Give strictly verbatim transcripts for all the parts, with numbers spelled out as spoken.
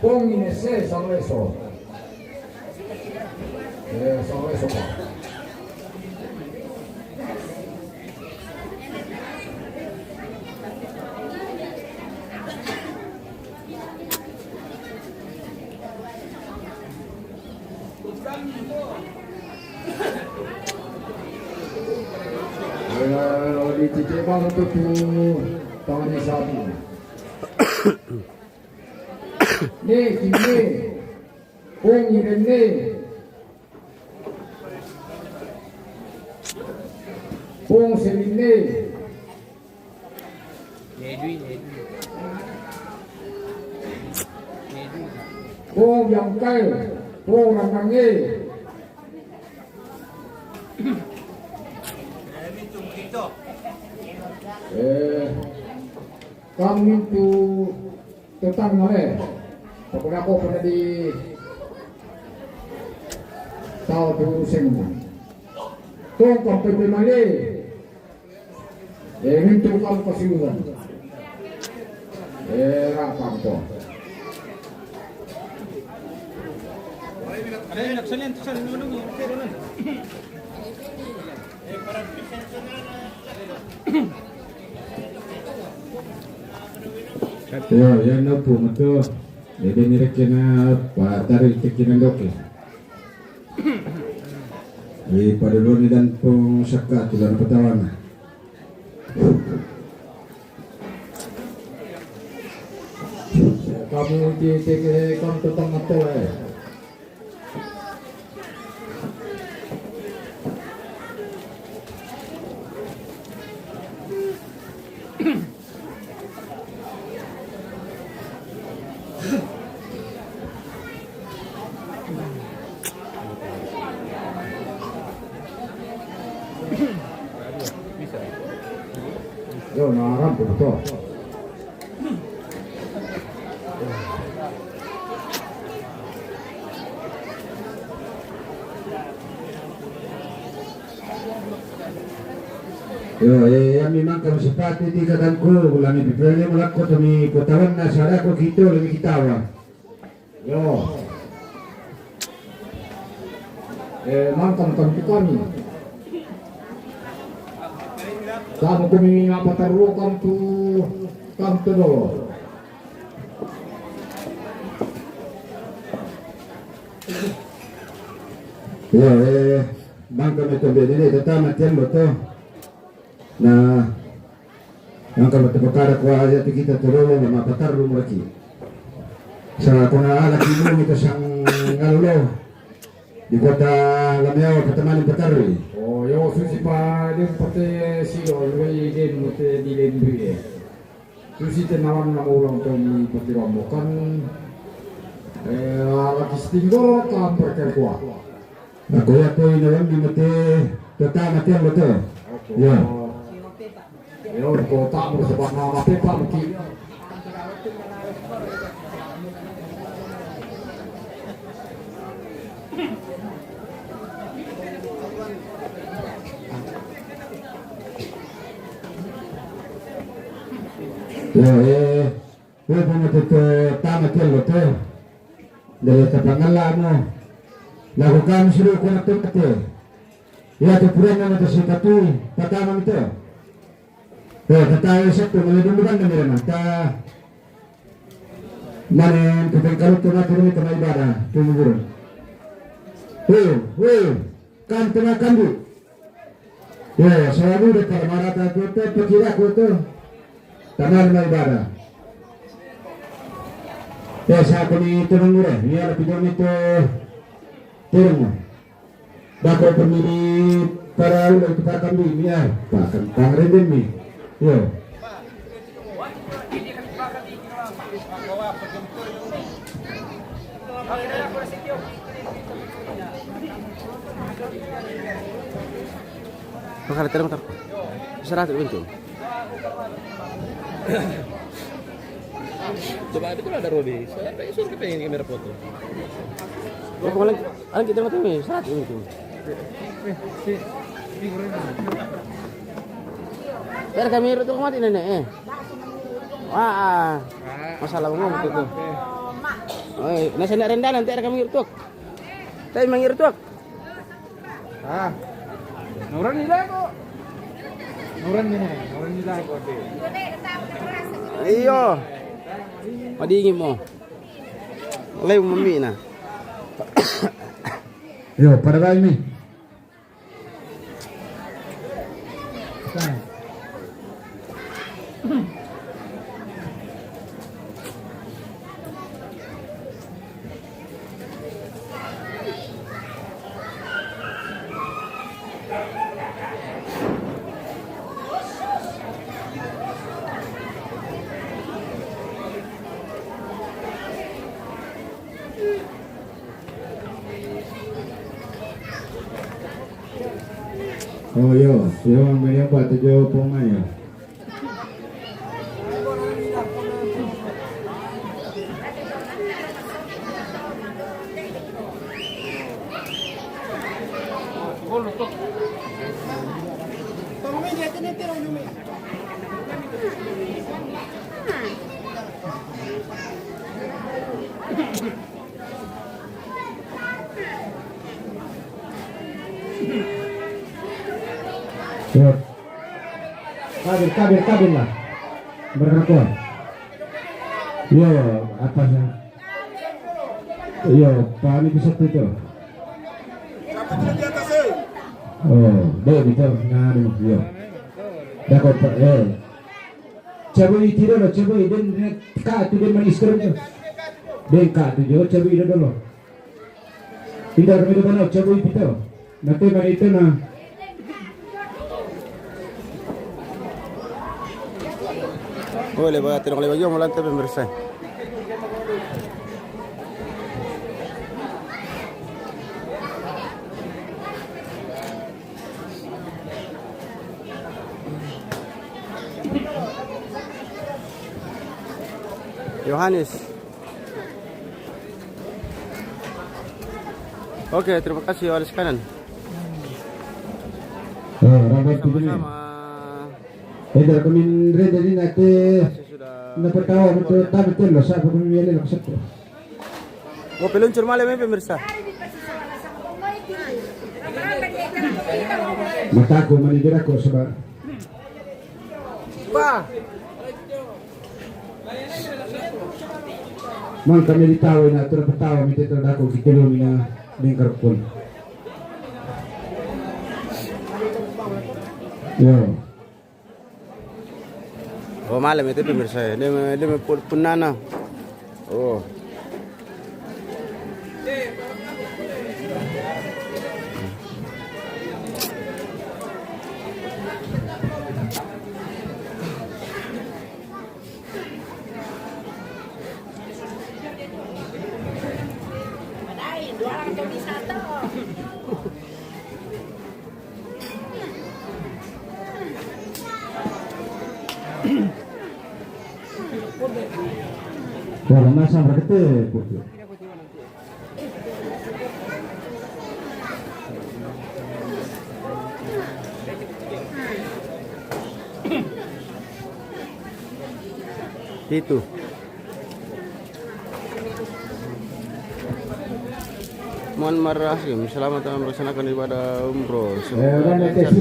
Pong ine se San Lorenzo. Eh, San Lorenzo pa. Eh, di titik bang tu tu, tangan ni sabi. Ne, kine. Pong irene. Pong serine. Pong yangkai. Pong ranange. Eh, kami tu Tetang ngale. Pokoknya aku pernah di tahu tu sing. Tong kau pepe male. Eh, mintu kau kasiuran. Eh, rapang tu. Yo, yan na po mato. Jadi ni reke na patari te kinandoke. Di paduloni dan pong saka tulan patawana. Kamu ti te ke kam tetang mato eh. Yo, na rampo to. Yo, eh, ami mangka masipati ti katangku, lami pipele malakko tami kotawan na sadako kito lami kitawa. Yo. Eh, mangka mangka tu kami. Kamu kumi apa taruh kam tu kam tu dolo. Yo, eh, mangka me tombe nene tetama tiambo to. Na, mangka me tepakara kwa aya ti kita tololo na mapatarru muraki. Sa kona ala ki mo mita sang ngalolo. Di kota Lameawa patamani patarri. Oh, yo susi pa dem pate silo, lui dem pate di lembri eh. Susi tenawan na maulang to ni pati rambo kan. Eh, lagi stinggol ka perkel kwa. Aku ya koi na wandi mate kota mate ang betul. Oke. Ya. Yo, kota mo sa baka mapepa mo ki. Yo, eh, yo, pamatuto tama tiyan lo to. Dali ta pangala mo. Lagu kami suru ko na to kate. Ya, to puran na to si Patui, patama mi to. Eh, kata Sabtu, mali dundukan na mira na. Ta, manen, kapag kalut ko na, turun ka na ibada, tumubur. Weh, weh, kan tengah kandu. Ya, selalu de para marata ko to, pakira ko to. Tamal na ibada. Ya, sa ko ni turun mure, ni ala pidon ni to, turun mo. Bako pemili para ulo itu pakan di mi ah, pakan pangrenden mi. Yo. Bakal terang tak? Seratus pintu. Coba ada tuh ada Rodi. Saya pengen suruh kita yang kamera foto. Oh, kemarin, ah, kita nggak tahu nih, seratus pintu. Biar kami itu kemati nenek eh. Wah, ah. Masalah umum itu tuh. Ay, nasa na rin dalan, tayo kami irtuak. Tayo mga irtuak. Ah. Nuran nila ko. Nuran nila. Nuran nila ko. Iyo. Madingin mo. Alay, mami na. Yo, para ba mi? Oh, yo, si Juan venía para tu yo ponga yo. Yo. Kabel, kabel, kabel lah. Berapa? Yo, apa sih? Yo, Pak ini bisa tuh. Oh, deh, bisa. Nah, deh, yo. Dah kok, Pak, eh. Cabu i tiro lo, cabu i den, den ka tu den manis kerja. Den ka tu jo, cabu i dolo. Tidak ada mana cabu i pito. Nanti mana itu na. Boleh ba, tinong lewat yo, mulante pemirsa. Yohanes. Oke, terima kasih, Yohanes Kanan. Eh, Robert Sama-sama. Tidak kami reda di nate. Terima kasih sudah. Napatawa betul, tapi betul lo, siapa kami milih lo, siapa? Mo peluncur male me pemirsa. Mataku manigir aku sebab. Ba. Mang kami ditawa na, terpetawa mi, terdaku kita lu mina bengkar pun. Yo. Oh, malam itu pemirsa ya. Dia, dia pun, pun nana. Oh. Wala masa berkete. Itu. Muhammad Rahim, selamat datang melaksanakan ibadah umroh. Semoga lancar dan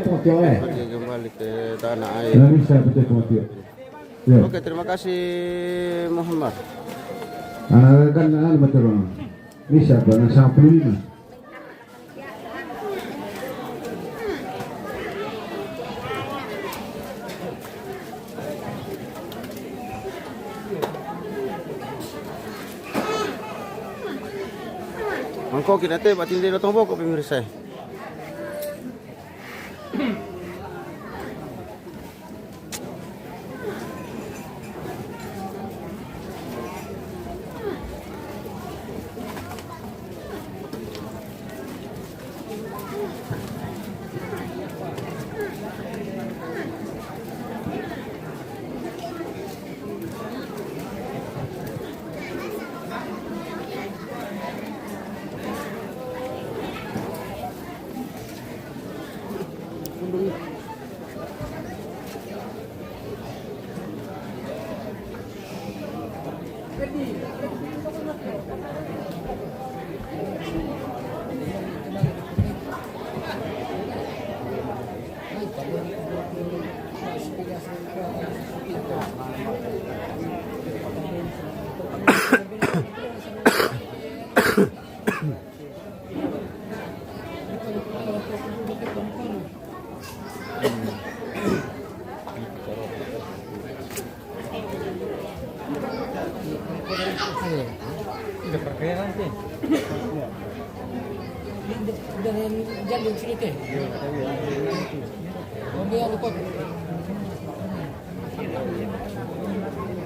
sukses. Pergi kembali ke tanah air. Oke, terima kasih, Muhammad. Anak kan, anu, betul, Bang. Bisa, Bang, sampai ini. Mangko kita teh batin dia datang boko pemirsa.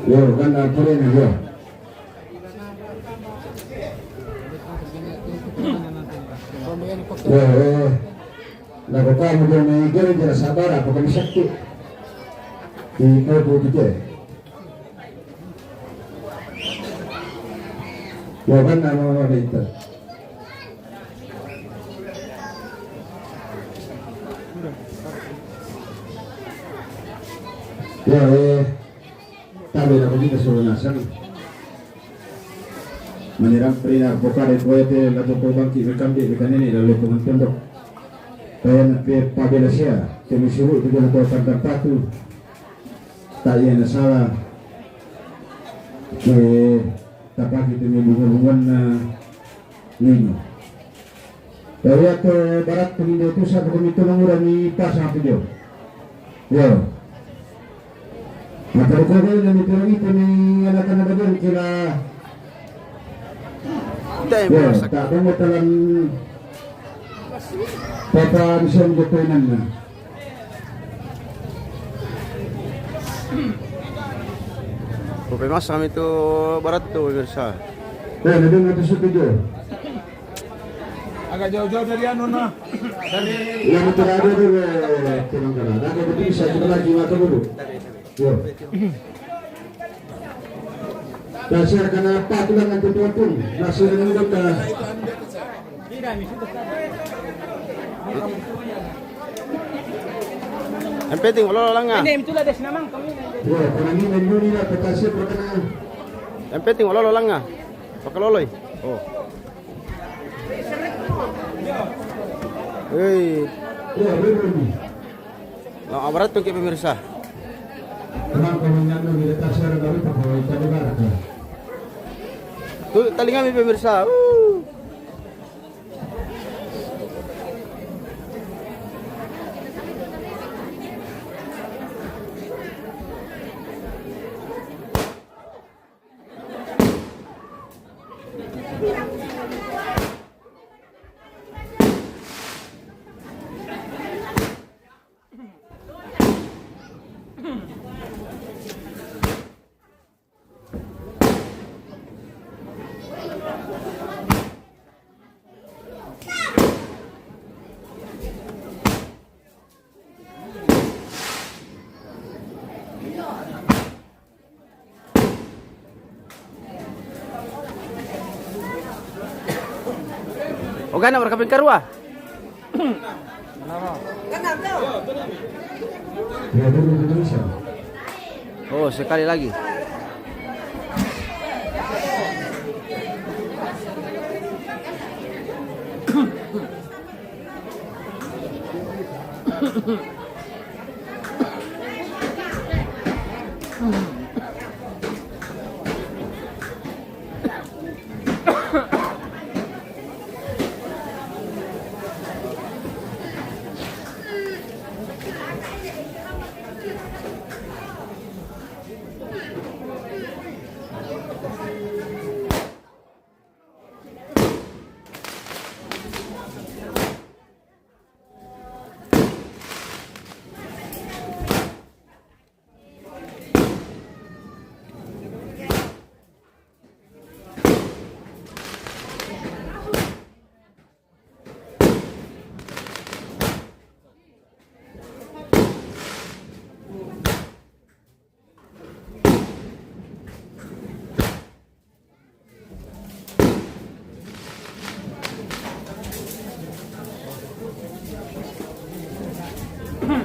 Yo, kan apa ni, yo? Yo, eh, la ko kamo dia ni gere dia sabara, apa kami sakti. Di kau tu tu je. Yo, kan nama nama itu. Yo, eh. Tabe na ko dita so na sang. Manera prina bokare ko ete la to ko bangki me kambe me kanene la lo ko mantondo. Kaya na pe pabela sia, te me suru tu ko ko pantan patu. Ta iya na sala. Ke tapaki te me bunga-bunga na lino. Dari ato barat peminde tu sa peminde mangura mi pasang tu jo. Yo. Apa ko ko ni mi tu ni tu ni anak-anak badan kila. Time. Yo, masak. Tak kamu talan papa misal jotoinan na. Rupe mas kami tu barat tu, pemirsa. Eh, lebih mati setuju. Agak jauh-jauh dari anu, nah. Dari yang itu ada tu, eh, kurang kena. Ada betul bisa kita lagi mata dulu. Yo. Dasar kena apa tu lah nanti tuan pun. Masih ada kita. Yang penting, ololo langa. Ini, itulah dia senamang kami. Yo, kena ni menduni lah, petasi perkena. Yang penting, ololo langa. Pakaloloi. Oh. Hei. Yo, betul ni. Lo abarat tu ke pemirsa. Tenang, kami nyanu di dekat share dari Pak Boy, tadi baraka. Tu talinga mi pemirsa. Uh. O gana, berkaping karua. Oh, sekali lagi.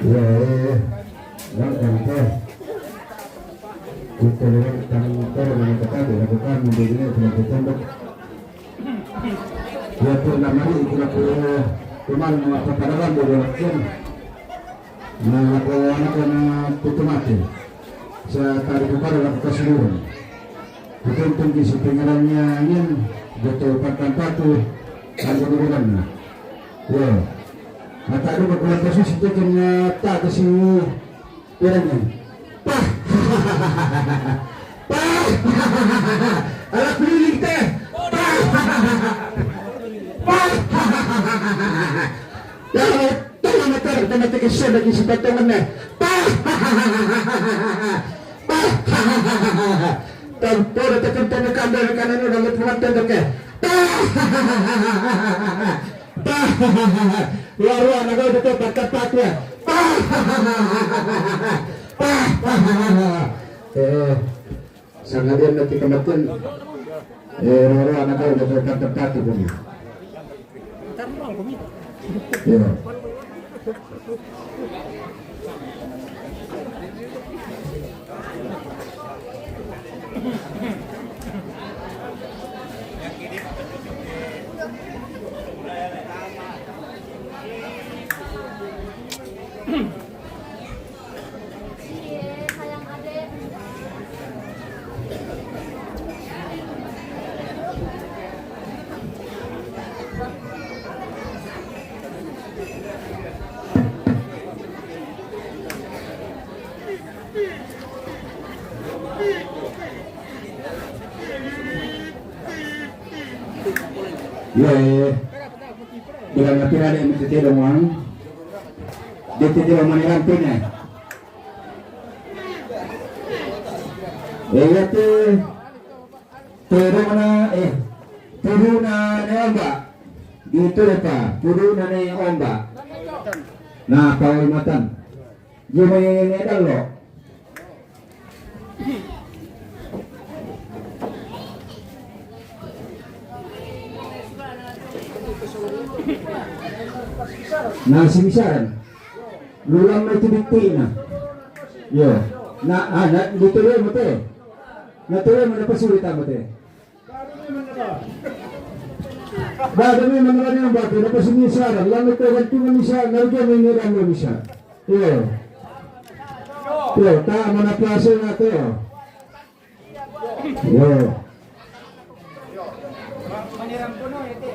Ya, ya, ya. Langkang teh. Kita lewat tang teh, mana kata dia, aku Iya, pernah mari kita ke rumah apa pada kan dulu kan. Nah, aku anak-anak itu mati. Saya tadi bukan dalam keseluruhan. Itu tinggi si pengerannya angin, betul pakan patu, ada di dalamnya. Ya. Mata dulu kalau posisi tekennya tak ke sini. Pirang yan? Pah! Pah! Ala kuliling te! Pah! Pah! Tama, tama na tara, tama te ke soda ki si patongan na. Pah! Pah! Tan pora te kun tama kanda na kana no na le puan tendo ke. Pah! Ruwa-ruwa na gawda to pagkapat ya. Eh, sangadian na ti kamatian. Eh, ruwa-ruwa na gawda to pagkapat ya. Iya. Iya, iya, iya. Bilang nanti ada yang minta tolong, Wan. Dia titip Wan, ini rampungnya. Eh, iya, tuh. Puru na, eh, puru na ne omba. Gitu deh, Pak. Puru na ne omba. Nah, pawai matan. Dia main lo. Nah, simisaran. Lulang na itu bukti na. Yo. Na, ah, na, gitu deh, mate. Na, tuloy mo na pasulit mo, te. Ba, dami man na rin ang bati, na pa sumisara, lamit ko, ganti mo misa, narga mo yung nira mo misa. Iyo. Iyo, tama na plaso na to. Iyo.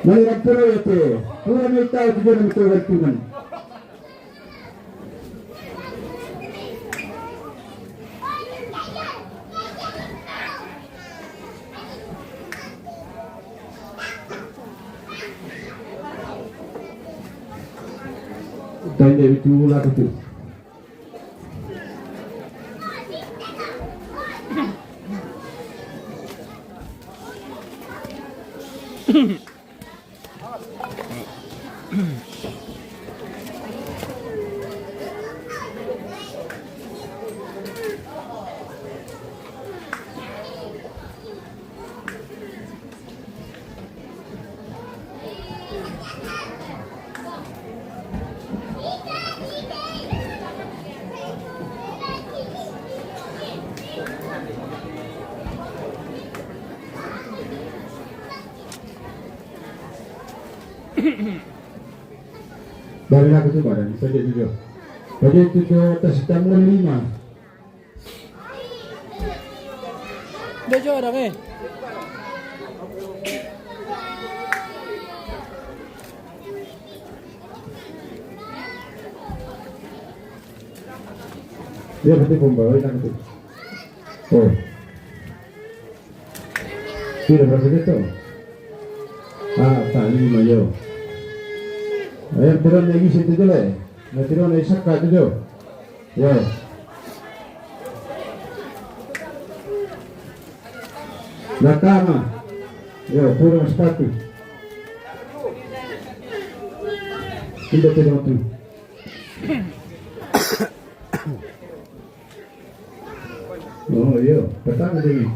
Manirang puno ito. Pura may tao, di na ito, ganti man. Tanda itu mula itu. Balik aku tu badan, saja juga. Pada itu tu atas hitam lima. Dia jual orang eh. Dia berarti pembawa itu. Oh. Pira berapa gitu? Ah, tak lima yo. Ayo, turun lagi situ dulu. Nah, turun lagi sekat dulu. Yo. Nakama. Yo, pura sepatu. Tidak, tidak, tidak. Oh, iyo, petang dulu.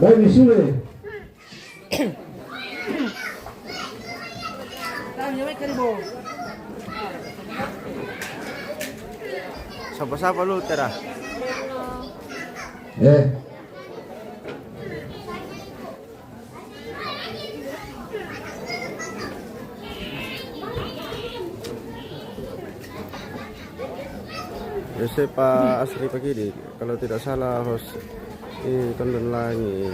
Baik, ni sule. Sapa-sapa lu, Tera? Eh. Yosepa Asri Pakidi, kalau tidak salah, host, eh, Tondon Langi.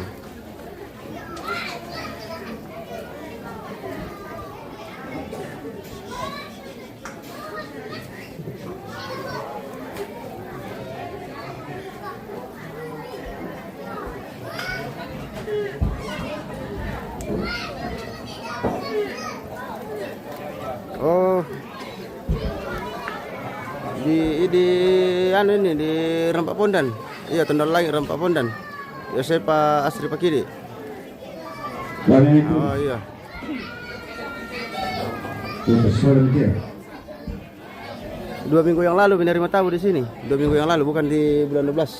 Oh. Di, di anu ini, di Rempak Pondan. Iya, Tondon Langi, Rempak Pondan. Yosepa Asri Pakidi. Oh, iya. Dua minggu yang lalu menerima tamu di sini. Dua minggu yang lalu, bukan di bulan dua belas.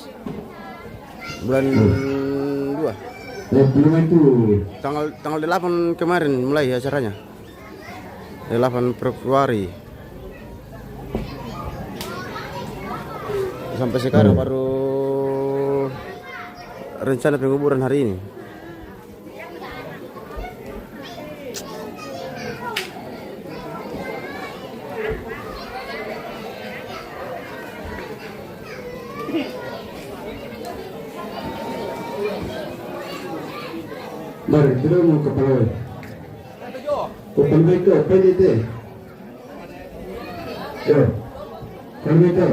Bulan dua. Tanggal, tanggal delapan kemarin mulai acaranya. Delapan Februari. Sampai sekarang baru rencana penguburan hari ini. Mari, kita mau ke Palawai. Ke Palawai ke, apa ini teh? Yo, Palawai ke.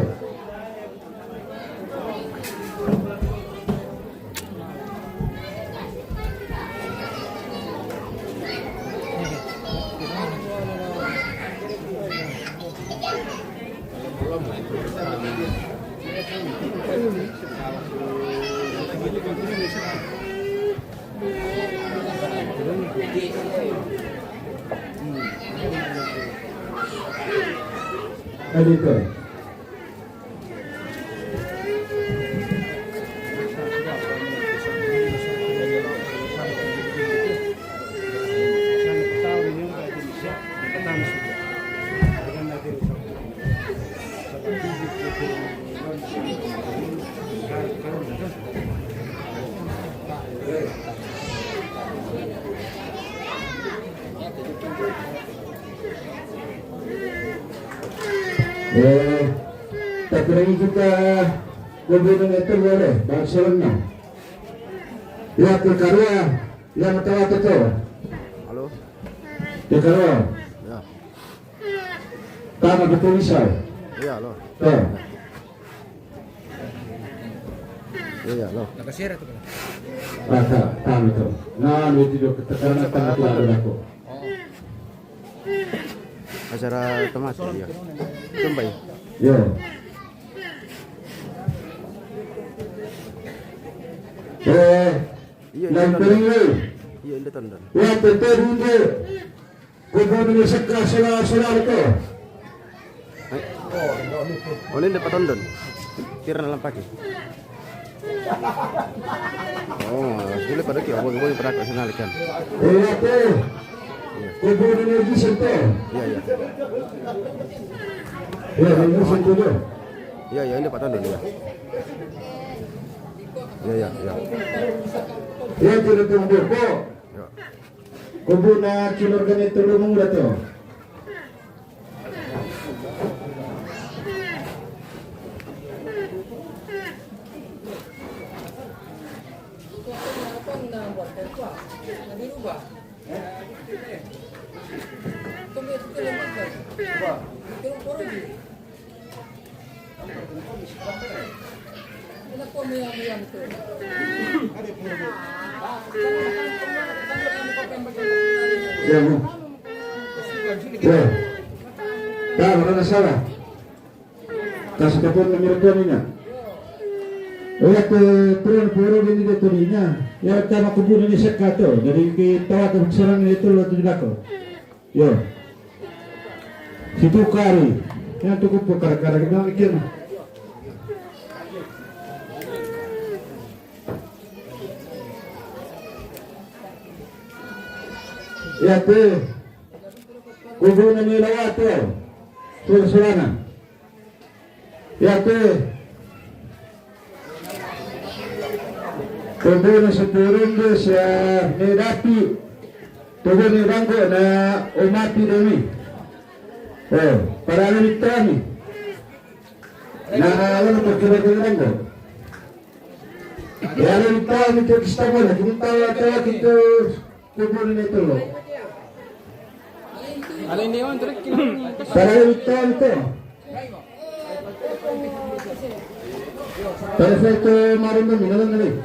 Editor. Eh, tapi lagi kita gubernur itu boleh, bangsa lenang. Ya, perkara yang tahu itu. Halo. Perkara. Ya. Tanah betul misal. Iya, lo. Tuh. Iya, lo. Nakasira tuh, Bang. Maka, tanah tuh. Nah, lu tidur ketegangan tanah tuh ada aku. Acara tomat, iya. Coba ya. Iya. Eh, iya, lain Tondon. Iya, ini Tondon. Ya, tetap dulu. Kubu ini sekeras saudara-saudara itu. Eh. Oh, ini dapat Tondon. Kira dalam pagi. Oh, boleh pada ki, boleh, boleh pada ke sana kan. Iya, tuh. Iya. Kubu ini lagi sentuh. Iya, iya. Iya, ini sentuh tuh. Iya, iya, ini dapat Tondon, iya. Iya, iya, iya. Iya, tidak tunggu kok. Iya. Kubu na keluarga ni tulu mula tu. Ya, Bu. Ya. Tahu, ada salah. Kasih telepon nomor telepon ini. Oh, ya, ke, pura, pura ini dia tu ni, ya. Ya, sama kubu ni sekat tu. Dari kita tu sekarang ni tu, tu juga tu. Yo. Situ kari. Yang tu kupu kara-kara kita mikir. Ya, tu. Kubu ni lawat tu. Tu seorang. Ya, tu. Tobo na Sitorombo sia ne Dapi. Tobo ne Banggo na Omapi Demi. Oh, para ne Tami. Na lalu ko kira kira Banggo. Ya, ne Tami to kista mo na, kita tawa tawa kita. Kumpul ini tuh. Kalau ini on terus kita. Para itu itu. Perfecto, Marimba, mira dónde.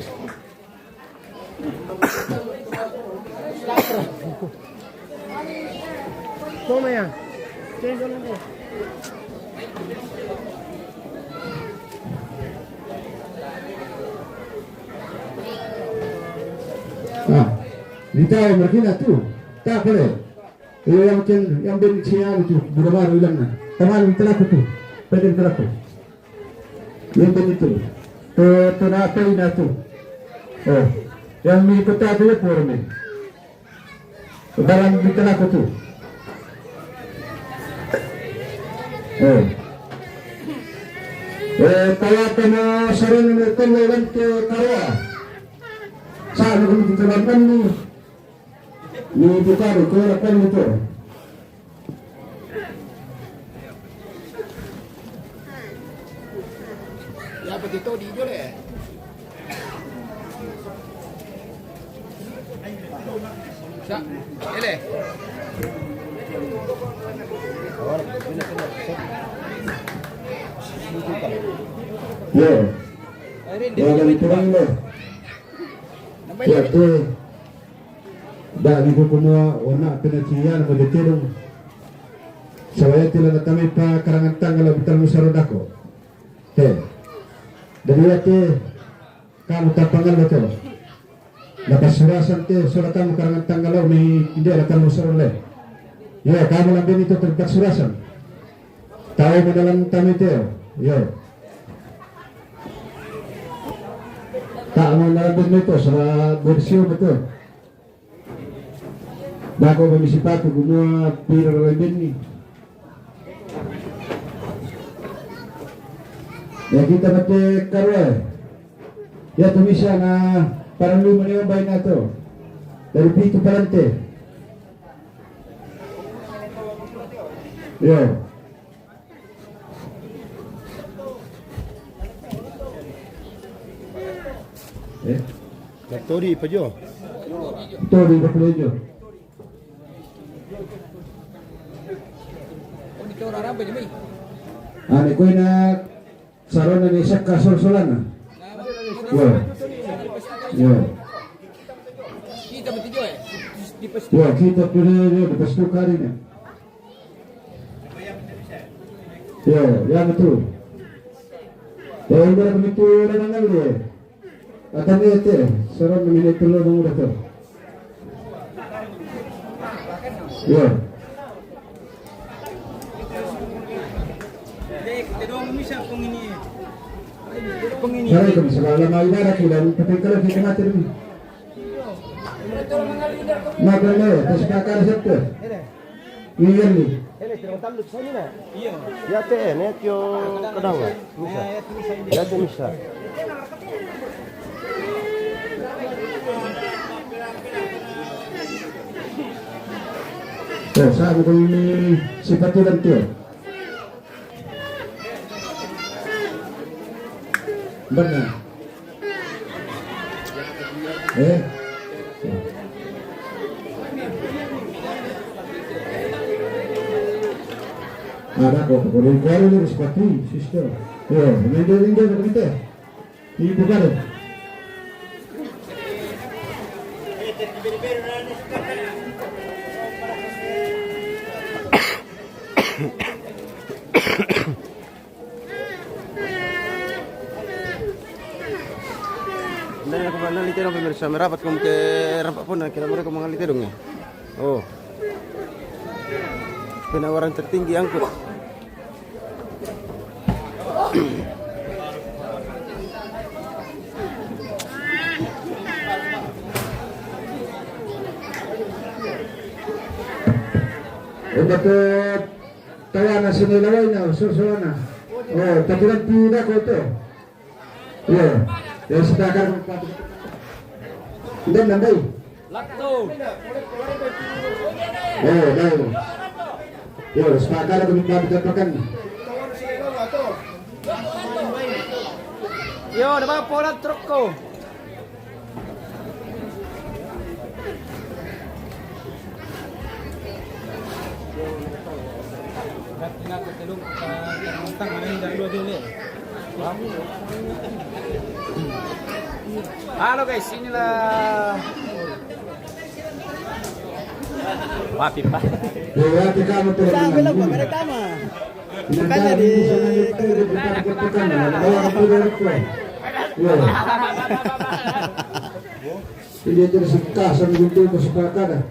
Toma ya. Ah, di tahu mereka tu. Tak boleh. Iyo, yang ken, yang ben sia itu, buda baru ilang na. Taman telaku tu. Pede telaku. Yang ben itu. To, to na apa ina tu? Oh. Yang mi kota tu ya por mi. Barang di telaku tu. Oh. Eh, kaya kena sarana na tela lante karua. Sa na kami kita lakukan ni. Ni bukan ko lakukan ni tu. Ya, begitu di jole. Sa, ele. Yo. Yo, dari terang lo. Ya, tu. Da ni ko kumua wana pena cian mo de tedong. Sawaya tila na tami pa karangan tangga la bital musaro dako. He. Dari ate kamu tapangal lo to. La pasurasan te sura kamu karangan tangga lo mi inde la kamu sura le. Ya, kamu la beni to tempat surasan. Tahu mo dalam tami te. Yo. Tahu mo dalam beni to sura bersih betul. Dako ba misi patu gumua pira rai benni. Ya kita mate karua. Ya tu misa na para lu mani ombai na to. Dari pitu parante. Yo. Eh? Tori pajo. Tori pajo. Ane koina sarona ni sakka sol-solana. Yo. Yo. Yo, kita tu ni, ni, lepas tu kali ni. Yo, ya betul. Ya, udah begitu, udah nanggal dia. Atan dia tu, seorang minit dulu, bang, udah tu. Ya. Sarai kami, selama ibarat kita, tapi kalau kita mati dulu. Maka ni, terus bakar siapa? Iya ni. Iya. Ya te, ne kyo kadang lah. Misa. Ya te misa. Oh, sa ko ini sipati dan tiyo. Benar. Eh? Ada kok, boleh kuari ni sepatu, sister. Yo, mende, mende, mende. Ini bukan. Dari aku pernah lihat orang pemirsa merapat kamu ke rapat pun akhirnya mereka mengalih tedong ya. Oh. Penawaran tertinggi angkut. Obat, eh, tawana sini lawai na, so, so na. Oh, takiran ti dako to. Iya, ya, silakan. Nandai, nandai. Lakto. Oh, dai. Yo, sepakat aku minta kita pakan. Yo, dapat pola truk ko. Halo guys, inilah Wapi pa. Sambil apa, merekam ah. Makanya di Ini terus kasar gitu kesepakatan.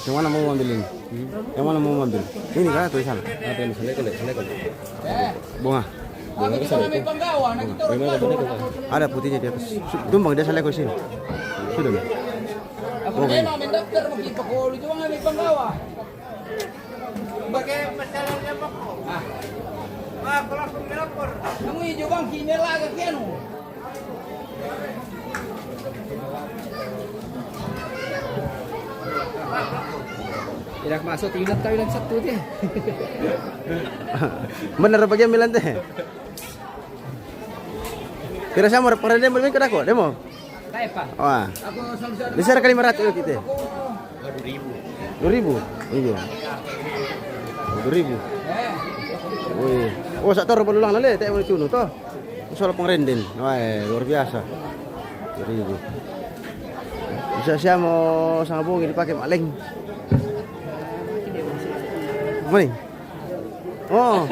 Yang mana mau ambil ini? Yang mana mau ambil? Ini kah atau di sana? Apa ini? Sana ikut, sana ikut. Bunga. Bunga ke sana itu. Bunga. Bunga ke sana itu. Ada putihnya di atas. Su-, tumbang dia sana ikut sini. Sudah. Bunga ini. Pakai masalahnya apa? Ah. Ah, kalau aku melapor. Kamu hijau bang, kini lah ke kianu. Tidak masuk, ingat kau bilang satu deh. Bener apa dia bilang teh? Kira sama orang demo, kira kok demo. Wah. Aku selalu bisa. Bisa kali lima ratus kita. Dua ribu. Iya. Dua ribu. Wih. Oh, sak tor belulang lale, tak boleh tunu toh. Soal pengrenden. Wah, luar biasa. Dua ribu. Bisa siamo sama bungi dipakai maling. Maling. Oh.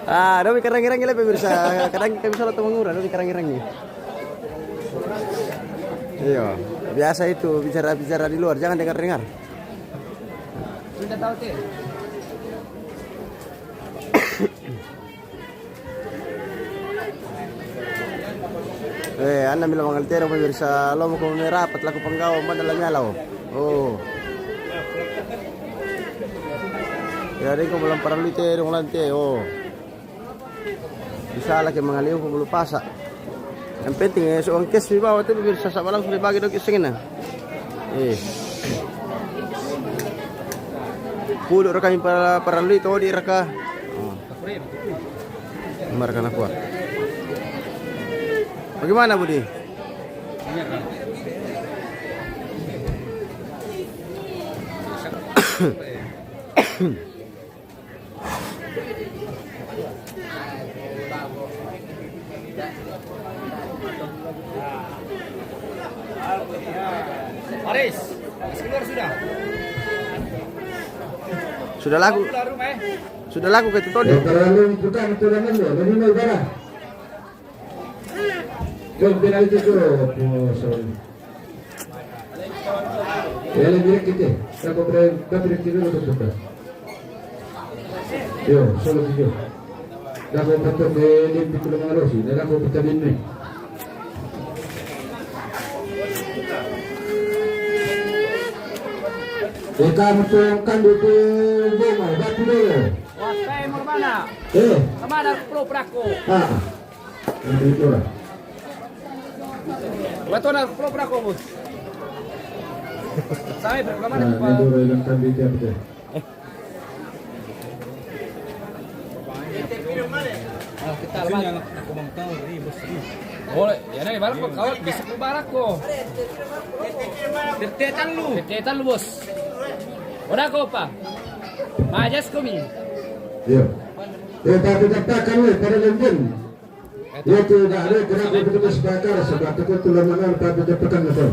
Ah, dong karang-karang le pemirsa. Kadang kita bisa lo mengurang, dong karang-karang ni. Iya, biasa itu bicara-bicara di luar, jangan dengar-dengar. Sudah tahu teh. Eh, anna mila mangaltera pemirsa, lo mau ke merah, pat laku panggawa, mana dalam yalau. Oh. Ya, dia kau belum pernah lu teh, dong lantai, oh. Bisa lagi mangaliu pembulu pasa. Yang penting, eh, seorang kes di bawah tu, bisa sabalang sudah bagi dong kes sengena. Eh. Pulu raka impara, paralui todi raka. Oh. Marka nakua. Bagaimana, Budi? Aris, kasih keluar sudah. Sudah laku. Keluar rumah, eh. Sudah laku ke itu todi. Ya, kalau lu bukan itu namanya, jadi mau ibadah. Kau penalti tu, oh, sorry. Ya, lebih kita. Siapa bre-, berapa kita dulu tu, sudah. Yo, solo tiga. Dah kau patut ke lim di pulau Marosi, dah kau patut lim ni. Eka mutong kan di tu, boma, batu dulu. Wah, saya mau mana? Eh. Kemana pulau Brako? Ah. Yang itu lah. Watonar pro brako, bos. Saya berapa mana? Nah, ini dulu yang kan di tiap deh. Ah, kita lah. Boleh, ya, nih, barako, kawan, bisa ku barako. Tete talu. Tete talu, bos. Udah kau, Pak. Majas kami. Iya. Ya, tapi katakan, weh, pada lembun. Itu dah ada kenapa kita sepakat sebab tu tu lama kan tak ada petang tu.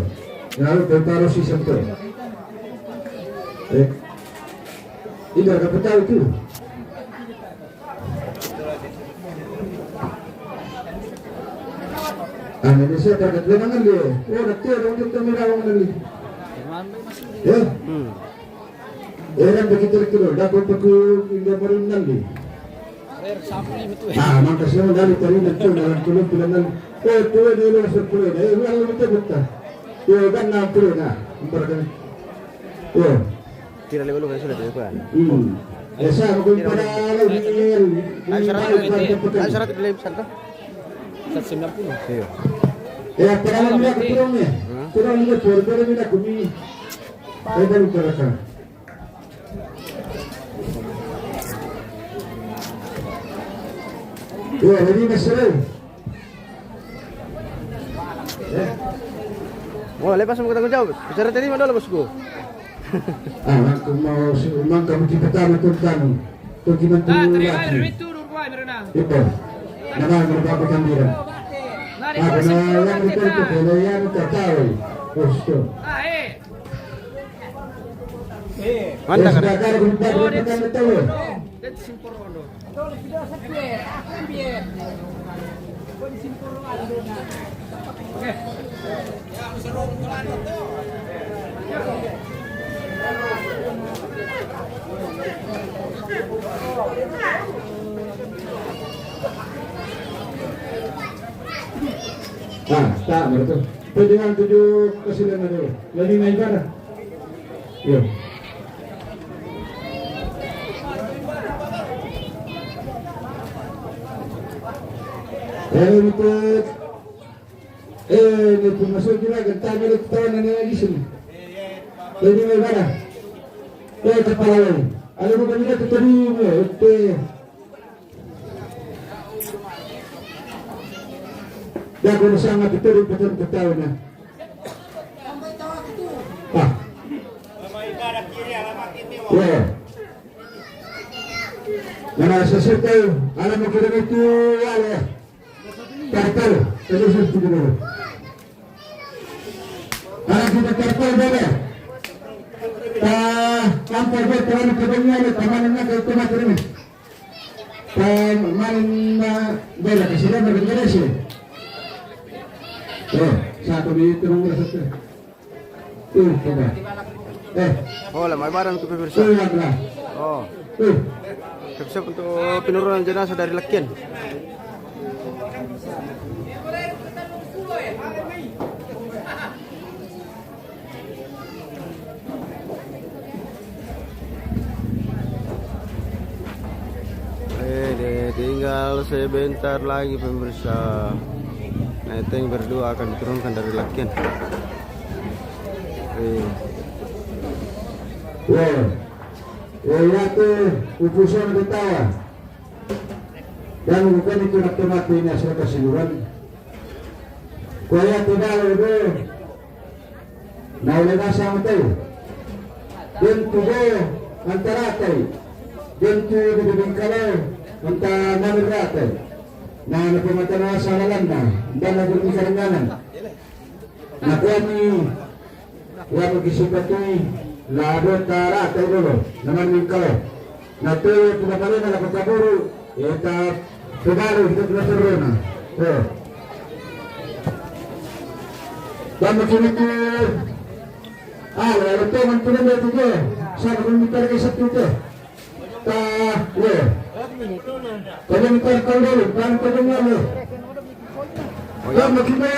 Lalu berparu si sentuh. Eh. Ini dah dapat tahu tu. Ah, ini saya tak ada lengan dia. Oh, dah tiada orang kita merah orang ni. Ya. Hmm. Orang begitu kilo, dah kau pakai indah baru nanti. Ah, maka saya dari tadi nanti dalam kulit bilangan, oh, tu dia orang sepuluh, eh, orang lebih betul. Yo, kan enam puluh dah, empat kali. Yo. Kira lima puluh kan sudah itu kan. Hmm. Eh, sa' ko para lagi. Ay, sarap. Ay, sarap, lima puluh. Iya. Eh, para lagi, turun niya. Turun niya, turun niya kami. Ay, balik ka. Iya, jadi Mas Sirul. Oh, lepas mo ko tanggung jawab. Bicara tadi mana, bosku? Ah, aku mau si Umang kamu kita tahu tentang bagaimana. Ah, terima kasih, Ratu Uruguay, Merona. Itu. Nama mereka bukan dia. Aku na yang itu itu kalau yang kita tahu. Bosku. Ah, eh. Mantap, kan? Ah, tak, betul. Pwede nga tujuh kasi lang na doon. Lagi nga iba na. Yun. Ayan, ito. Eh, may pumasok yun lang. Ang tama na ito, tawa na nangagising. Pwede nga iba na. Kaya kapalawan. Alam mo kanina, tutuloy mo. Ito, eh. Dago na sa nga tutuloy pa ito, tawa na. Ah. Yeah. Mana sa sito, alam mo kira ito, wala. Kartal, ito sa sito. Alam kita kartal, wala. Ta, kampal ba, tawa na kabanyan, tawa na kayo tumatari. Ta, manin na, wala, kasi na, maganda na siya. Oh, sa ako dito, nung nasa ito. Tuh, coba. Eh. Oh, lamai barang tu pemirsa. Tuh, ya, belah. Oh. Tuh. Pemirsa, untuk penurunan jenazah dari Lakian. Eh, deh, tinggal sebentar lagi, pemirsa. Nah, itu yang berdua akan diturunkan dari Lakian. Eh. Wah. Wah, ya tuh, upusan ketawa. Dan bukan itu nak mati ini asal kesibukan. Kuya tidak ada. Na ole nasa matay. Diyan tubo ang taratay. Diyan tubo bibingkalaw ang ta-, namin ratay. Na napamatana sa lalan na, dala dun ikaranganan. Na kami, ya magkisipatoy, labo taratay dolo, naman bingkalaw. Na tuyo, pinapalina, napagkaburo, eh, ta-, Tagalog, ito na sa Roma. Oh. Tama kini ko. Ah, wala to, man tuloy na ito. Sa kung di talaga sa tuto. Ta, yeah. Kaya ni Carl Carl, paano pa rin yan, eh? Oh, yan. Tama kini.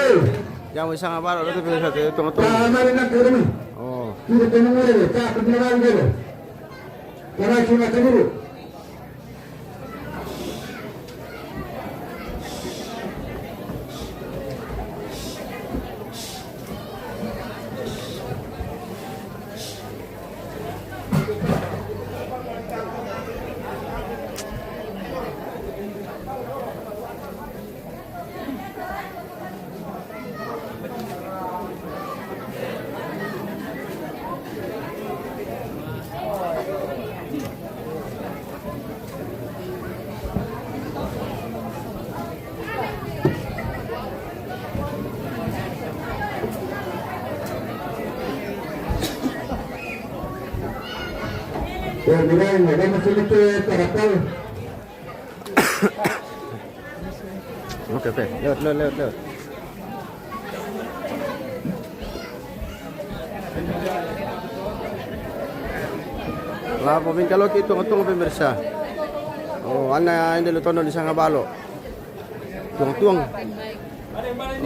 Yan, may isang abalo, ito, ito, ito, ito. Tama rin ang karami. Oh. Hindi pa nang wala, eh. Kapag na lang, eh. Para sa mga kanilo. Pero mira, en la gama se mete para tal. Oke, oke. Lewat, lewat, lewat, lewat. La pabingkaloki tunga-tunga, pemirsa. Oh, ana inde lutono di sanga balo. Tunga-tunga.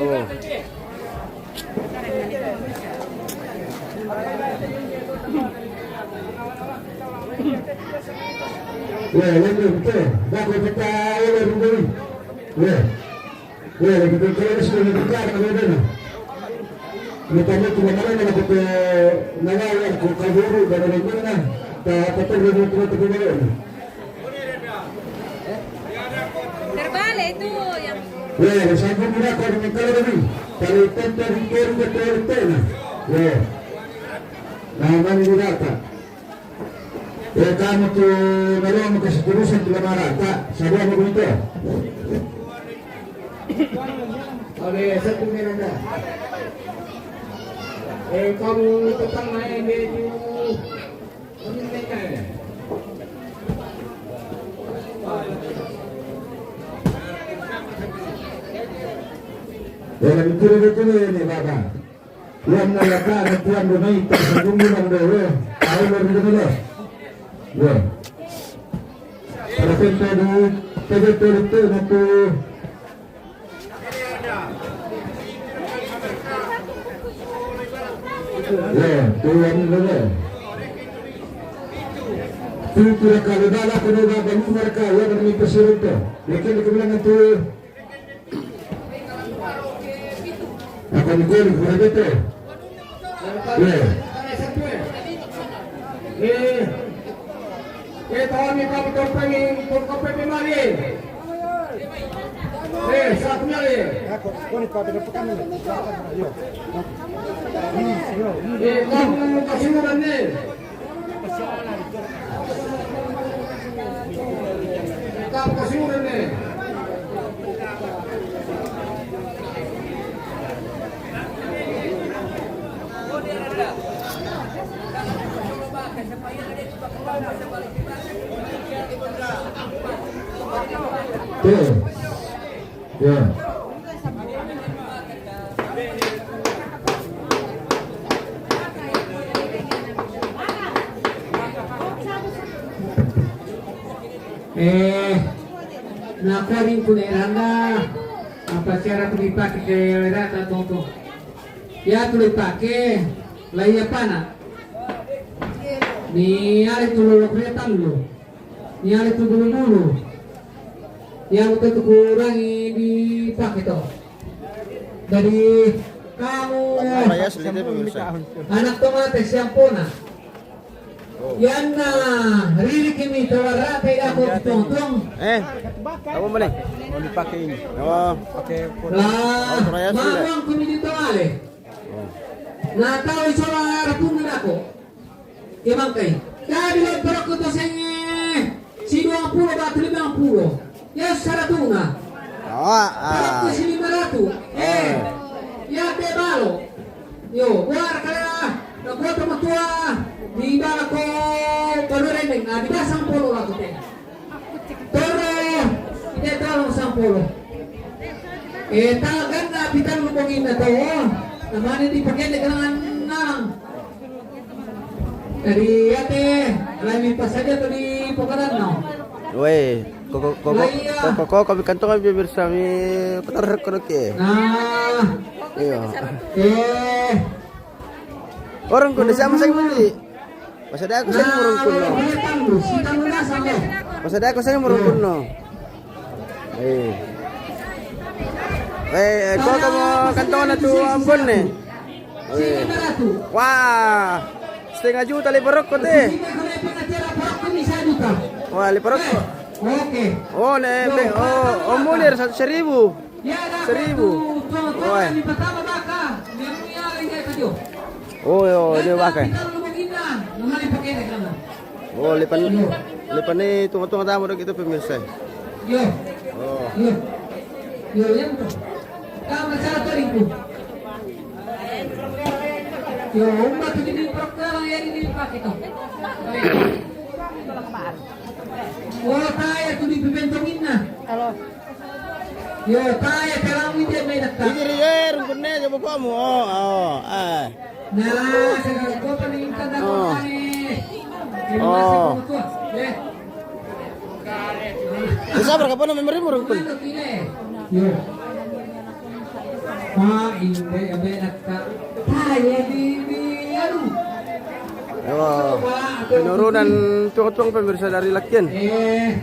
Oh. Weh, lanjut, betul. Dah, kau pecah, weh, lanjut. Weh. Weh, lanjut, kalau dah sudah lanjut, dah, dah, dah. Minta dia cuma mana nak kau ke, nak, nak kau kabur, dah, dah, dah, dah. Tak, tak, tak, tak, tak, tak, tak, tak. Terbalik tu yang. Weh, sambung juga kau dengan kalau tadi. Kalau tentang di kiri ke kiri tengah. Weh. Nah, mana dia dapat? Eh, kamu tu, kalau mau kasih terusan tu lama rata, saya mau begitu. Oleh satu minanda. Eh, kamu tetap main dia tu. Dalam itu dia tu ni, Baba. Tuan na yaka na tuan do mai ta sungguh bilang do, eh. Tahu baru dia tu. Ya. Pada penta di T V T V tu na tu. Ya, tu yang ni lah. Tu kira kalau dah lah kena dah balik mereka, ya, bermain pesirun tu. Dia kena kena tu. Ako ni Kuli, kuri dito. Eh. Eh. Eh, tawag ni Papi Kompeng, Kompeng Mari. Eh, sa kunyari. Ako, ako ni Papi, napakan mo. Yo. Eh, kamu kasimuran ni. Tuh. Ya. Eh, na kuaring ku ne randa, apa cara ku dipake ke rata tonto. Ya tu dipake, la iya pana. Ni ari tu lolo kereta lu. Ni ari tu bulu-bulu. Yang tu kurangi dipake to. Jadi kamu Murah ya, selidih pemirsa. Anak tomate siampona. Yan na riri kimi tawarate ako tongtong. Eh, apa mana? Mau dipakai ini. Oh, pakai. Lah, oh, kurang ya, sudah. Mamang kumi dito ale. Na tau isola arapun ako. Kemangkai. Kadi lo perokko to senge si dua puluh ba lima puluh. Ya saratuna. Oh, ah. Perokko si lima ratus. Eh. Oh. Ya te balo. Yo, buar kala na kota matua di bala ko balu rendeng. Ah, di basang polo la ko te. Toro, ite tolong sampolo. Eh, ta ganna pitan lubong inna to. Namanya di pakende kenangan nang. Dari ate, lagi pas saja tadi pokadan no. Weh, koko koko koko koko kami kantong kami bersami kotor kono ke. Nah. Iya. Eh. Orang kono sama saya kembali. Pasada ako sa murungkul no. Pasada ako sa murungkul no. Eh. Eh, eh, ko kamo kanto na tu Ambon ne. Eh. Wah. Setengah juta le barokko te. Wah, le barokko. Oh, ne, be, oh, oh, mulir satu seribu. Seribu. Woi. Oh, yo, dia pakai. Oh, lipan, lipan ni tunggu-tunggu tamu dok itu pemirsa. Oh. Yo, umma tu di program yang ini pakai tu. Oh, taya tu di pibentong inna. Halo. Yo, taya kalamu ide me dakka. Ijiri, eh, rungkunne, coba kamu. Oh, oh, eh. Nah, sekarang kau paling intan dah kau tani. Oh. Terima kasih, Pak Ketua. Eh. Bisa berapa nama memberi rungkun? Yo. Pak, ini ya, me dakka. Taya di, di, aduh. Yo. Coba. Penurunan tuong-tuong pemirsa dari Lakian. Eh.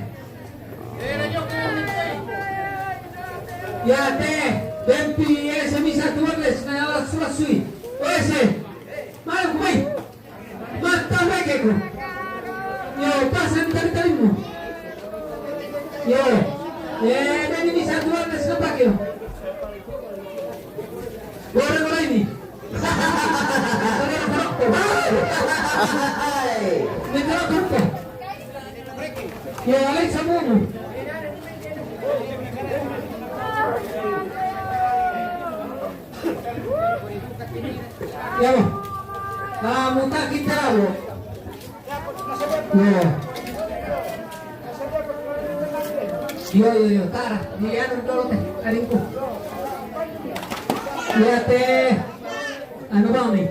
Ya te, dempi ese misa tuan les na alas suasui. Ese. Malu kumai. Mata weke ku. Yo, pasan tali-talimu. Yo. Eh, nani misa tuan les na pakio. Goreng-goreng ini. Hai. Ini kalau kumpul. Ya, alai sabumu. Ya, Bang. Nah, muta kita, Bang. Ya. Yo, yo, yo, tara. Di anu dolo te, aringku. Ya, te. Anu bang ni.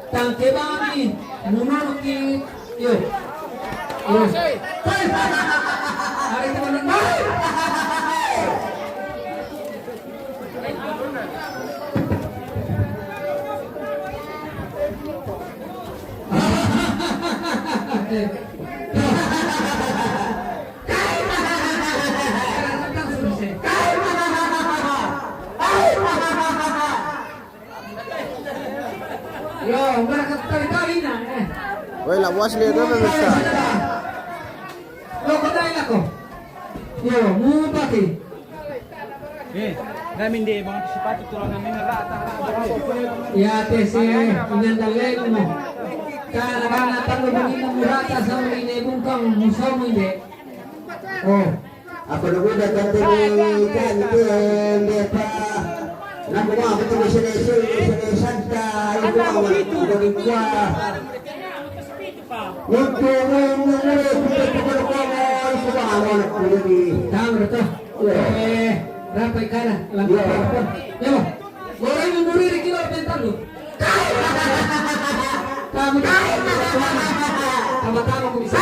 Tangke bang ni. Munono ki. Yo. Yo. Hai. Hari itu mana? Yo, mereka tali-tali na, eh. Woi, la buas lihat apa, pemirsa? Lo kau dah ko. Yo, mupati. Eh, kami di bang sepatu tulang kami ngerata. Ya, te se, inyan dalemu. Kana bana tanggo bangina murata sama ini bungkang musomu inde. Oh. Ako na guda kante ni kante ndepa. Naku ma betul sene sene santa. Iku ma wala kuda di kuwa. Mutu mu mu mu kuda kuda kuwa ma iku ma wala kuda di. Tamu to. Eh, rapai kana. Lalu apa? Yo. Goreng muri riki lo pentar lo. Kamu tahu. Kamu tahu aku bisa.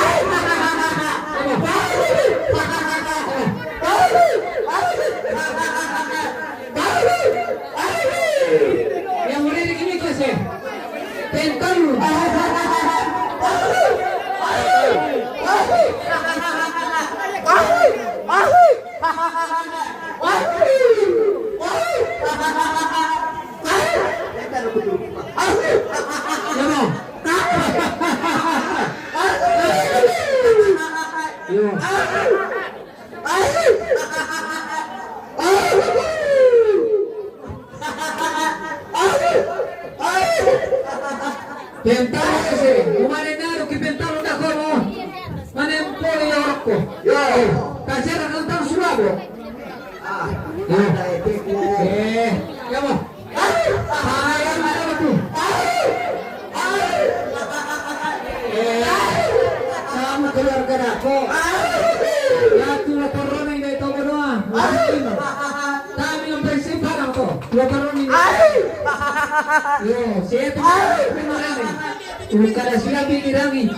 Yang muri riki ni kese. Pentar lo. Pentalo ese, umane naru ki pentalo da kono. Mane mpoli yoroko. Yo. Kasera kantang sulabo. Ah. Eh, ya mo. Ay, ano ba ito? Eh, kamu keluarga dako. Ya, tu motor ini dari toko doang. Kami yang bersih barang to. Motor ini. Yo, siya ito. Ay! Kada sila binirami.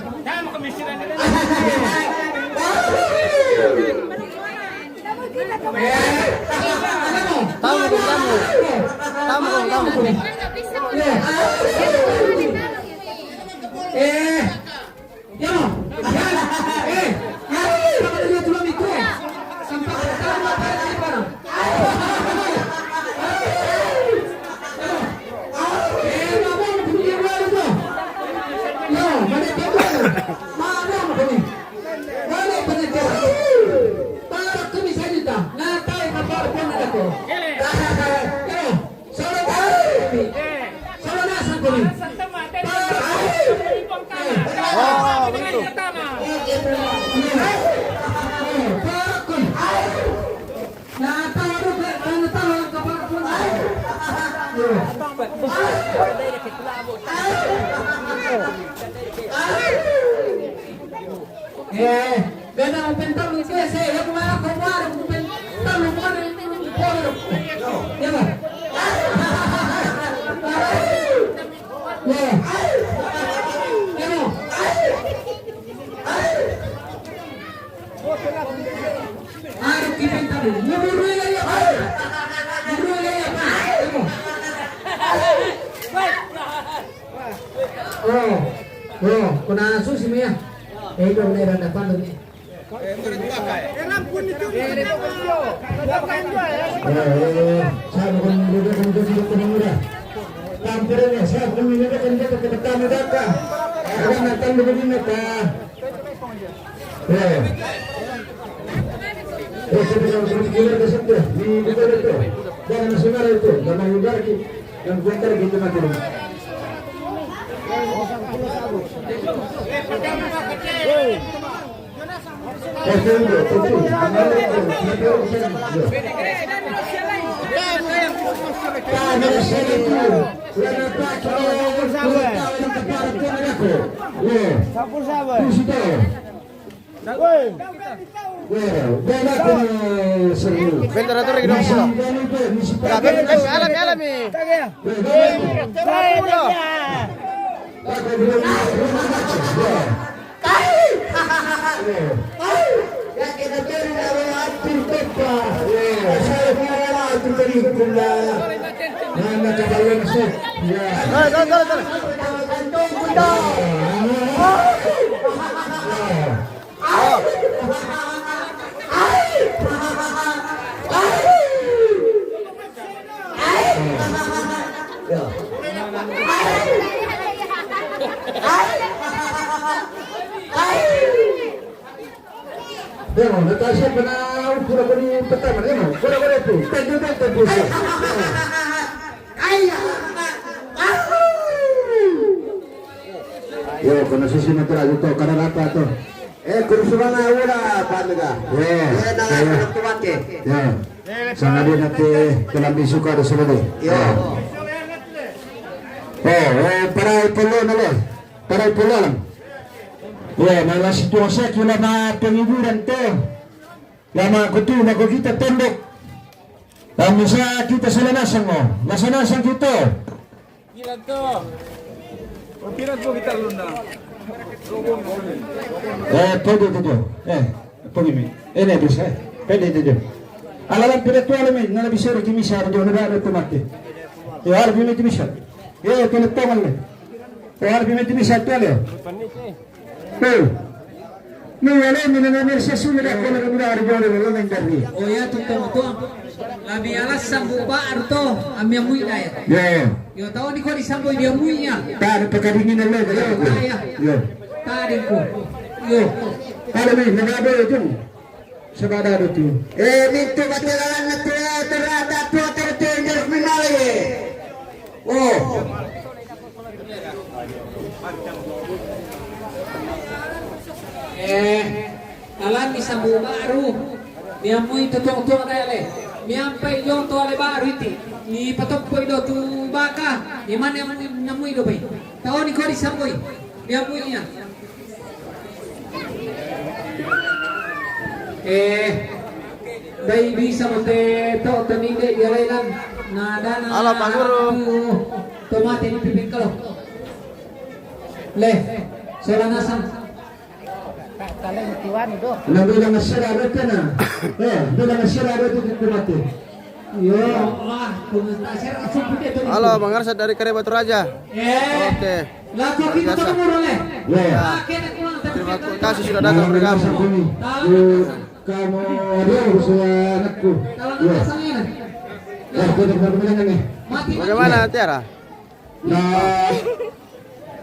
Tamu, tamu. Tamu, tamu. Eh, ya, ya, eh, ya, ya, ya, ya, ya, ya, sampai tamu apa yang di mana? Oh, begitu. Eh, bena mo pentalu kese, ya ko mara ko mara mo pentalu mo na ko. Ya ba? Ya. Ya mo. Aru ki pentalu. Muru ya ya. Muru ya ya. Ya mo. Oh. Oh, kuna susi mi ya. Eh, dong, ne, randa pandun ni. Eh, eh, sa' bukan muda kan, dia sudah pemuda. Tampil ini, sa' bukan muda kan, dia tetap tamu daka. Ada natan begini, Pak. Eh. Eh, saya bilang, saya bilang, saya bilang, di, di, di, di, di. Jangan masuk marah itu, jangan menghindar ki-, yang komentar gitu mati dulu. Eh, saya bilang, saya bilang, saya bilang, saya bilang. Ah, no, saya bilang, saya bilang, saya bilang, saya bilang, saya bilang. Iya. Di situ. Ventilator lagi dong, Bro. Ya, ben, ben, alami, alami. Dale, dale, dale, dale. Demo, Natasha, pernah ukur aku ni pertama, demo. Kau dah boleh tu. Tak juga, tak bisa. Yo, kono sisi motor aja tuh, kada apa tuh. Eh, kurus mana udah, Pak Mega? Yo, eh, nah, yo. Kurang tuh mati. Yo. Sama dia nanti kelambi suka ada selalu. Yo. Oh, eh, para ipolo na le. Para ipolo lang. Yo, na la situasi kila na penghiburan tuh. Lama kutu, mako kita tondok. Lama sa kita salah nasang mo. Masa nasang kita. Pira to? O pira to kita lunda? Eh, pwede to. Eh, pwede mi. Eh, ne bisa. Pwede to. Ala lang pira to, ala mi, na la bisero ki misa, jo na ba to mate. Yo, ala mi ti misa. Yo, pwede to, ala mi. Yo, ala mi ti misa to, ala. Eh. Ni wale mi na mersa sumi da kono da mura arjo da wale mi dari. O ya, tutu, tutu. Ami alas sambu ba arto, ami amui da ya. Ya. Yo, tau ni ko di sambu dia amui ya. Tadi pekadingin lo da. Yo, ya. Yo. Tadi ko. Yo. Tadi mi na do itu. Sebab ada tu. Eh, mintu batelalan na tu, terata tu, tertenjer minale. Oh. Eh, alami sambu baru. Miamui tutuang-tuang dai ale. Miampai jo to ale baru iti. Ni patoppo do tu baka. Ni mana yang namui do bai. Tau ni ko di sambui. Miamui ya. Eh, dai bisa mo te to, to ni de dia lailan. Na dana. Halo, Pak Guru. Tomate ni pipin kalo. Le, sola nasang. Kalau tuan do. Na bilang sira rete na. Eh, bilang sira rete di tomate. Yo, ah, komentar sira langsung putih tu. Halo, Bang Arsyad dari Karya Batu Raja. Eh. Oke. Lagu kita. Luar biasa. Ketemu le. Ya. Terima kasih sudah datang bergabung. Kamu dia usia anakku. Ya. Bagaimana, Tiara? Na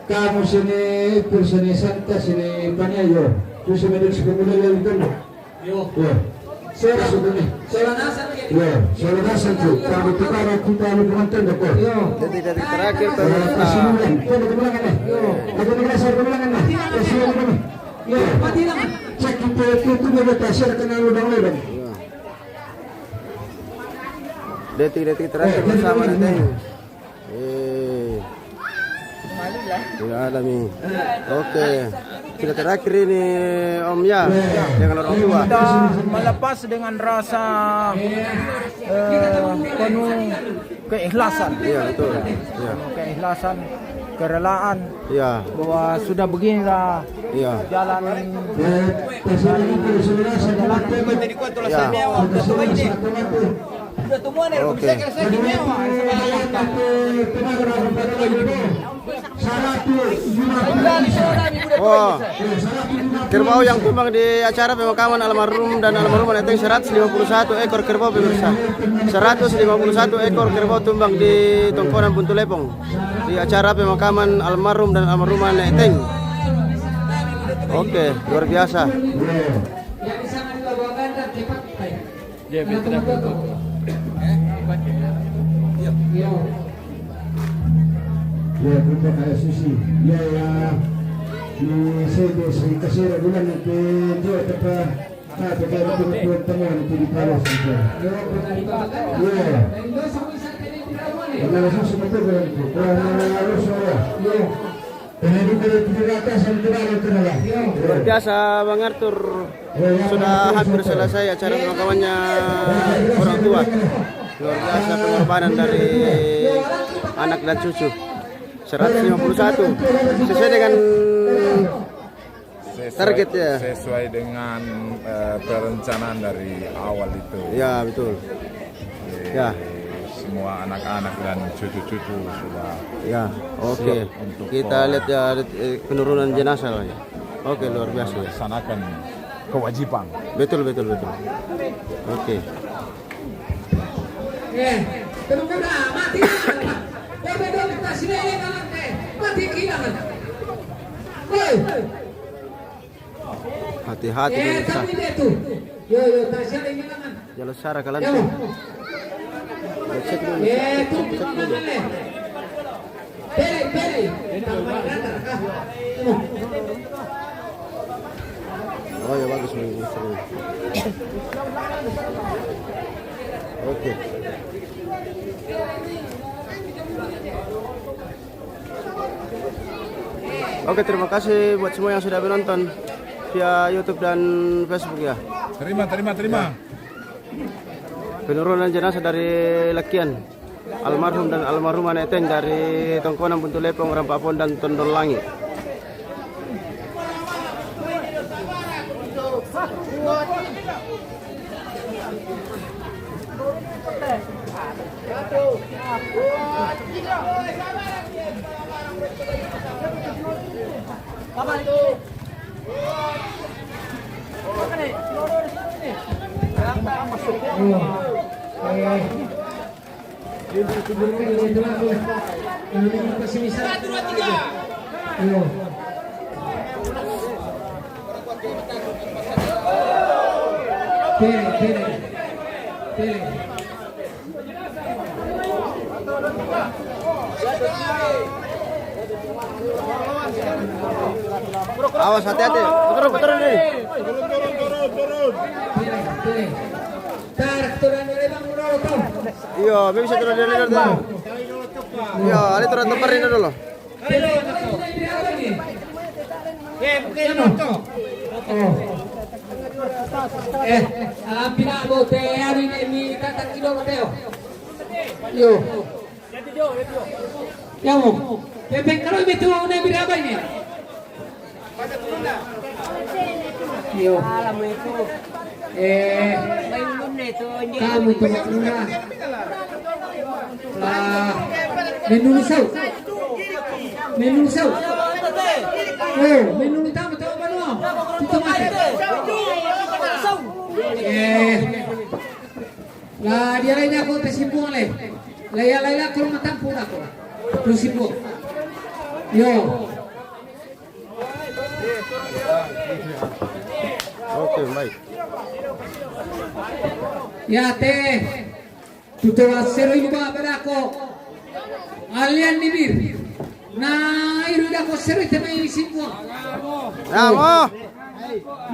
kamu sini itu, sini Santa, sini Paniayo. Tu sini dek sepuluh lagi itu. Yo. Yo. Sora. Sini. Sora nasang ke. Yo, sora nasang tu. Kalau kita ada, kita ada penonton dek. Yo. Jadi dari terakhir tuh. Kita ada kemenangan ni. Yo. Ada kemenangan ni. Yo. Mati lah. Cek kita itu, itu dia tak share kenal lubang-lubang. Detik-detik terakhir bersama nanti. Eh. Tidak ada mi. Oke. Sudah terakhir ini, Om, ya, dengan orang tua. Kita melepas dengan rasa, eh, penuh keikhlasan. Iya, betul. Iya. Penuh keikhlasan, kerelaan. Iya. Bahwa sudah beginilah. Iya. Jalan. Iya. Oke. Oh, kerbau yang tumbang di acara pemakaman almarhum dan almarhumah Eteng, seratus lima puluh satu ekor kerbau, pemirsa. Seratus lima puluh satu ekor kerbau tumbang di Tongkonan Buntu Lepong di acara pemakaman almarhum dan almarhumah Eteng. Oke, luar biasa. Ya, grupo K S U C. Ya, ya. Ni sebe sa kasera bulan na pe dia tapa. Ah, pe kaya grupo temuan itu di Palos itu. Ya. Karena langsung semua tu bulan itu. Kurang lalu semua. Ya. Ini grupo de Purata Santiago Kenala. Luar biasa, Bang Arthur. Sudah hampir selesai acara pemakamannya orang tua. Luar biasa pengorbanan dari anak dan cucu. Seratus lima puluh satu. Sesuai dengan target, ya. Sesuai dengan eh, perencanaan dari awal itu. Ya, betul. Ya. Semua anak-anak dan cucu-cucu sudah, ya, oke, siap untuk kita lihat, ya, eh, penurunan jenazah lah, ya. Oke, luar biasa, ya. Laksanakan kewajiban. Betul, betul, betul. Oke. Eh, tunggu dah, mati dah. Bebe, bebe, kasih dia yang galak, eh. Mati kilang. Woi. Hati-hati, eh, pemirsa. Tapi dia tu. Yo, yo, tak siapa yang galak. Jalo sara kalan. Yo. Cek dulu. Eh, tu cek dulu. Pele, pele. Oh ya, bagus, bagus, bagus. Oke. Oke, terima kasih buat semua yang sudah menonton via YouTube dan Facebook, ya. Terima, terima, terima. Ya. Penurunan jenazah dari Lakian, almarhum dan almarhumah Eteng dari Tongkonan Buntu Lepong, Rampapon dan Tondol Langit. Pele, pele. Pele. Awas, hati-hati. Turun, turun, turun, turun. Pele, pele. Tar, turun dari bang, bro, tuh. Iya, bisa turun dari bang. Iya, ada turun tempat ini dulu. Eh, bukan itu. Oh. Eh, alam pina bo te ari ne mi tata kido mateo. Yo. Ya mo. Pepe kalau betul ne birabai ne. Yo. Alam itu. Eh, kamu tu makna. Ah, menunu sau. Menunu sau. Oh, menunu tamu tamu banua. Tutu mate. Eh. La dia lain aku te simbuang le. La ya lain aku rumah tampung aku. Tu simbuang. Yo. Oke, baik. Ya, te. Tutoa sero ilu ba berako. Alian bibir. Na iru dako sero ite mai simbuang. Namo.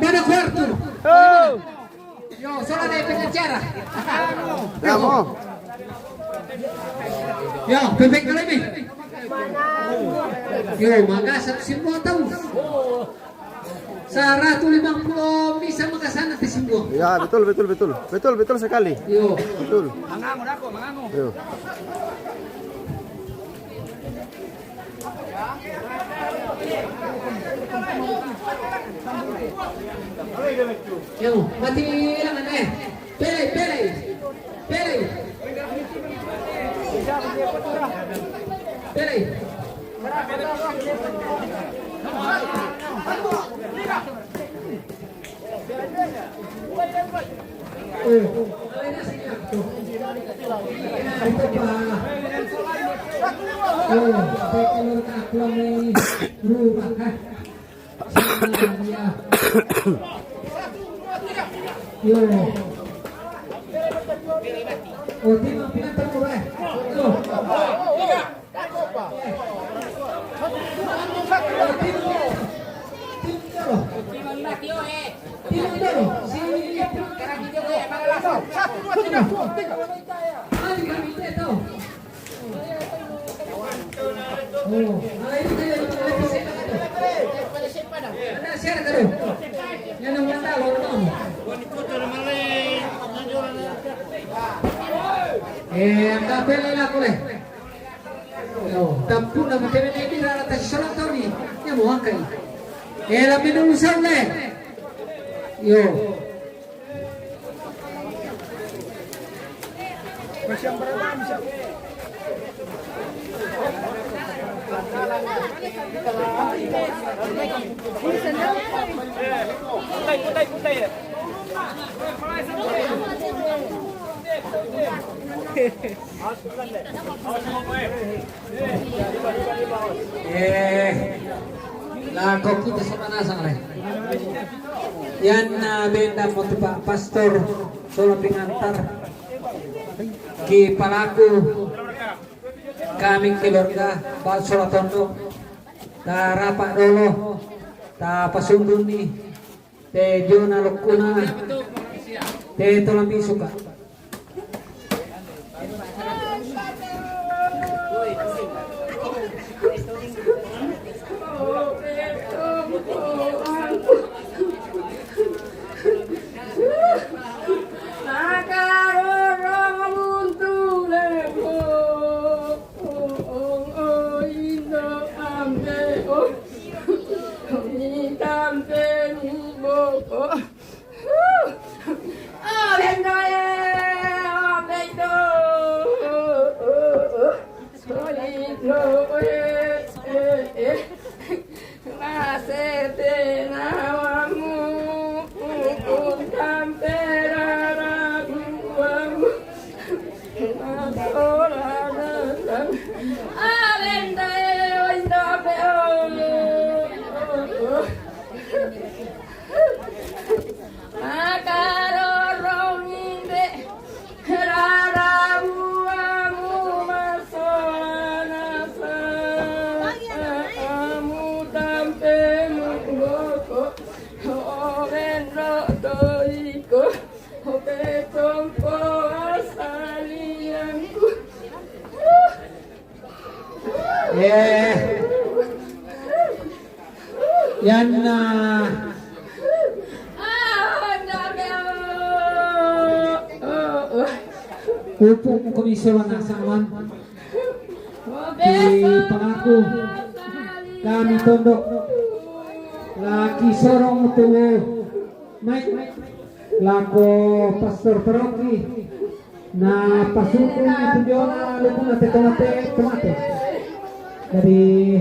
Mana kuartu? Oh. Yo, sola de pengacara. Namo. Yo, pepek kalemi. Yo, magasap simbuang tau. Saratu limang pulo misa makasana ti simbuang. Ya, betul, betul, betul. Betul, betul sekali. Yo. Betul. Mangango dako, mangango. Yo. Yo, mati lang, eh. Pele, pele. Pele. Pele. Eh. Ito pa. Oh, teka lang, ako lang may ruba, ha? Yo. Oh, di mo pinatawag, eh. Yo. Eh, ang kapel na ako, eh. Oh, tampuna mo kami na ibira na tayo sa lang taon, eh. Yan mo, hangkay. Eh, labi nung isang na, eh. Yo. Eh, lako kita sa panasang, eh. Yan, ah, benda mo ti pa, pastor, sola pingantar. Ki palaku, kami keluarga, ba sola tondok. Ta rapa dolo, ta pasundun ni. Te jona lokuna, te tolambi suka. Eh, yan na. Upo mo kami sa mga saman. Ti palaku kami tondok. Laki sorong tuwo. Mai lako pastor paroki na pasukung itu jona lukuna te tomate, tomate. Jadi,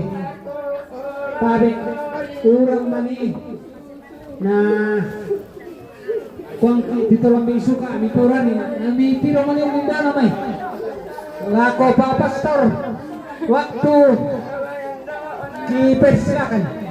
tabe urang mani na kuang ti tolambi suka mi porani na mi piro mani mindana mai. Lako pa pastor waktu dipersilakan.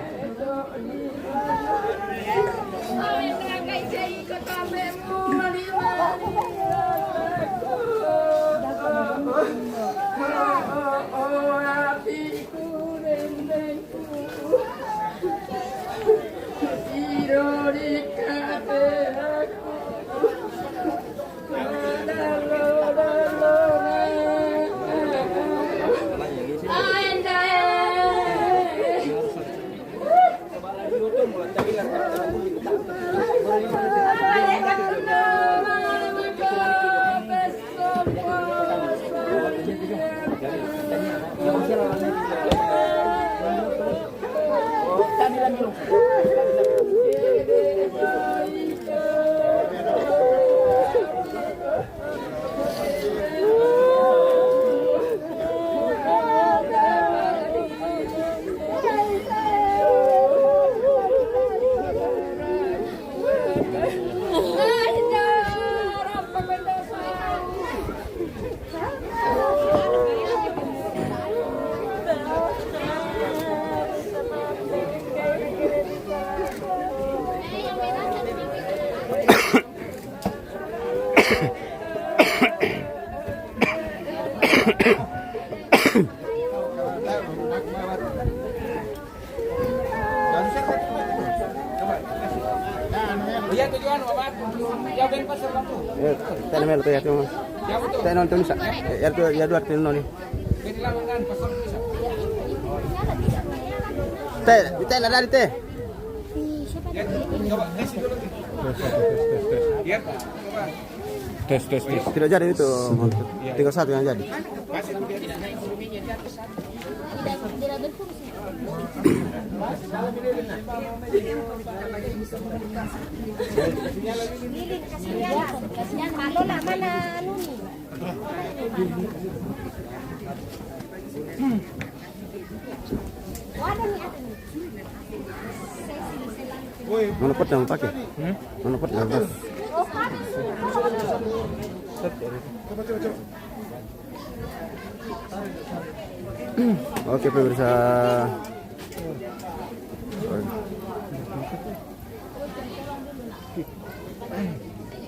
Ya, teh, mel, teh, ya, teh. Teh, non, teh, bisa. Ya, tuh, ya, dua, teh, non, nih. Teh, teh, ada di teh. Tes, tes, tes. Tidak jadi itu. Tinggal satu yang jadi. Lilin, kasihan. Kasihan, Pak Lola, mana anu nih? Mana pot yang pakai? Mana pot yang pas? Oke, pemirsa.